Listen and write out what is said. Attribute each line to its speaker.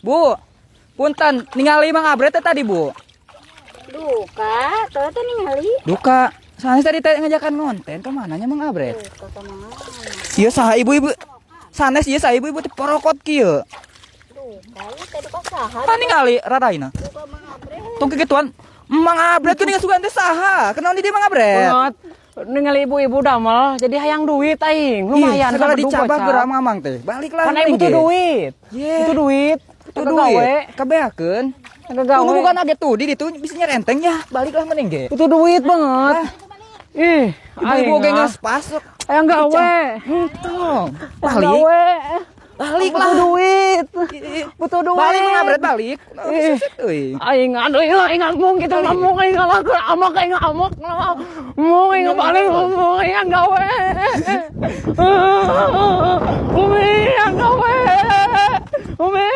Speaker 1: Bu, punten, ningali Mang Abret teh tadi, Bu?
Speaker 2: Duka, tuh teh ningali.
Speaker 1: Duka. Sanes tadi teh ngajakan ngonten, kemana nya Mang Abret?
Speaker 2: Duka kemana?
Speaker 1: Ieu saha ibu-ibu? Sanes ieu saha ibu-ibu teh porokot kieu?
Speaker 2: Duka, ieu teh duka saha?
Speaker 1: Kan ningali raraina.
Speaker 2: Duka Mang Abret.
Speaker 1: Tong kegituan. Mang Abret tuh sugan teh saha? Kenaon di dieu Mang Abret?
Speaker 3: Banget. Ningali ibu-ibu damel jadi hayang duit aing. Lumayan.
Speaker 1: Ih, segala
Speaker 3: kan
Speaker 1: dicabak
Speaker 3: bocah.
Speaker 1: geura Mamang teh. Baliklah
Speaker 3: Kan aing butuh duit.
Speaker 1: Ye.
Speaker 3: Butuh duit.
Speaker 1: Butuh duit. Kabeakeun.
Speaker 3: Gawe.
Speaker 1: Tunggu bukan age tuh di ditu bisa nyerenteng ya. Baliklah mending ge.
Speaker 3: Butuh duit banget. Ih,
Speaker 1: Ibu-ibu oge
Speaker 3: ah.
Speaker 1: geus pasok.
Speaker 3: Hayang gawe.
Speaker 1: Entong.
Speaker 3: Hayang
Speaker 1: Balik.
Speaker 3: gawe.
Speaker 1: Balik
Speaker 3: Butuh
Speaker 1: lah.
Speaker 3: Duit. Butuh duit.
Speaker 1: Balik, Mang Abret, balik.
Speaker 3: Ih.
Speaker 1: Euy.
Speaker 3: Aing aduh aing ngamuk gitu, ngamuk aing, ngalakeun amak aing, ngamuk ngamuk aing, balik ngamuk aing gawe. Umi, yang gawe. Umi.